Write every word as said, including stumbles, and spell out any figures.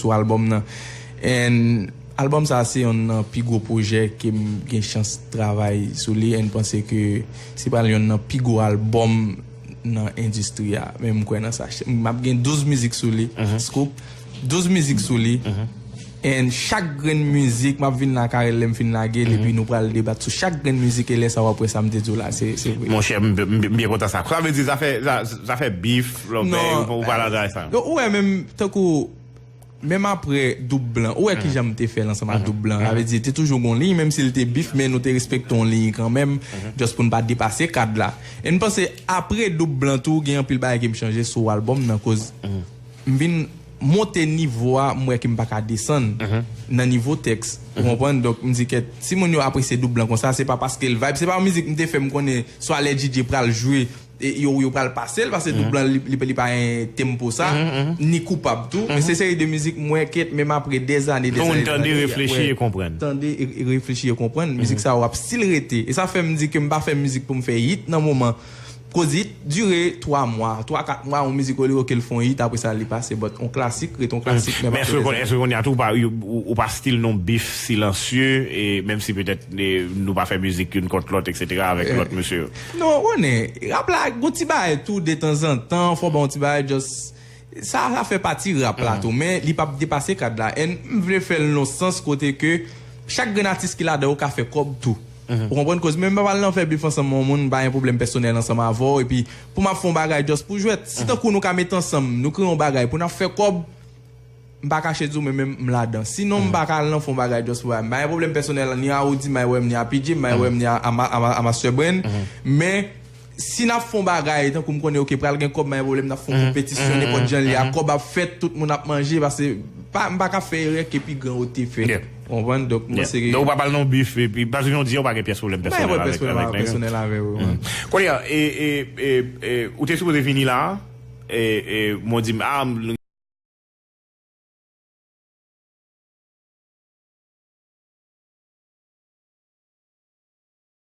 sou albòm nan. And albòm sa a se yonn nan pi gwo pwojè ke m gen chans travay sou li, and panse ke se pral yonn nan pi gwo albòm nan endistri a. Men m kwè nan sa. M ap gen douz mizik sou li, Scoop. Douz mizik sou li. And chak grenn mizik, m ap vin la Carel lè m fin lage l, epi nou pral debat sou chak grenn mizik, e lè sa w ap wè sa m te di w la, se se vre. Monchè, m m- m byen kontan sa. Sa vle di zafè, za- zafè bif, lòbèy, Non, ou pa- ou pa nan zafè sa. Ou wè menm, tankou, menm apre Doub Blan, ou wè kijan m te fè l ansanm ak Doub Blan. Sa vle di, te toujou gon liy, menm si l te bif, men nou te respekte yon liy kanmenm, just pou n pa depase kad la. E m panse, apre Doub Blan tou, gen anpil bagay ke m chanje sou albòm nan, koz m vin monte nivo a, m wè ke m pa ka desann nan nivo tèks. Ou konprann? Donk, m di, kèt, si moun yo apresye Doub Blan konsa, se pa paske l vibe, se pa yon mizik m te fè m konnen swa lè D J pral jwe, e yo, yo pral pase l, paske Doub Blan, li, li, li pa gen tempo sa, ni koupab tou. Men se seri de mizik, m wè, kèt, menm apre dèzane, Pou moun dèzane, tande, dèzane, reflechi wè, e konprann. Tande, e, e reflechi e konprann. Mizik sa yo ap still rete. E sa fè m di ke m pa fè mizik pou m fè hit nan moman. Koz hit dire twa mwa, twa, kat mwa, yon mizik, ou li, oke, l fè yon hit, apre sa, li pase. But yon klasik rete yon klasik, menm Men apre èske dèzane. Èske kounye a tou, ou pa, ou, ou pa still nan bif silansye, e menm si petèt, e, nou pa fè mizik youn kont lòt, etsetera, avèk lòt mesye yo? Non, ou konnen, rap la, gon ti bagay tou, detanzantan, fò ba yon ti bagay, just, sa, sa fè pati rap la tou, men li p ap depase kad la. And m vle fè l nan sans kote ke chak grenn atis ki ladan yo ka fè kòb tou. Ou konprann? Koz menm pa pral nan fè bif ansanm yon moun, m pa gen pwoblèm pèsonèl ansanm avè w, epi pou m ap fè yon bagay just pou jwèt. Si tankou nou ka met ansanm, nou kreye yon bagay pou n ap fè kòb, m pa kache di w, men menm m ladan. Sinon, m pa ka al nan fè yon bagay just pou bagay. M pa gen pwoblèm pèsonèl ni a Roody, m pa gen pwoblèm ni a P J, m pa gen pwoblèm ni a, a, Ma- a, Ma- a Master Brain. Men, si n ap fè yon bagay, tankou m konnen, oke, pral gen kòb, m pa gen pwoblèm, n ap fè yon konpetisyon, nenpòt jan l ye a, kòb ap fèt, tout moun ap manje, paske pa, m pa ka fè erè ke pi gran yo te fè. Yeah. Ou konprann? Donk, m Yeah. panse ke Donk, ou pa pral nan bif, epi, paske jan w di, ou pa gen pyès pwoblèm M pa gen pèsonèl pwoblèm avèk, pèsonèl avèk nèg yo. Pèsonèl avè w, wi. Kounye a, e, e, e, e, ou te sipoze vini la, e, e, mwen di, a, m-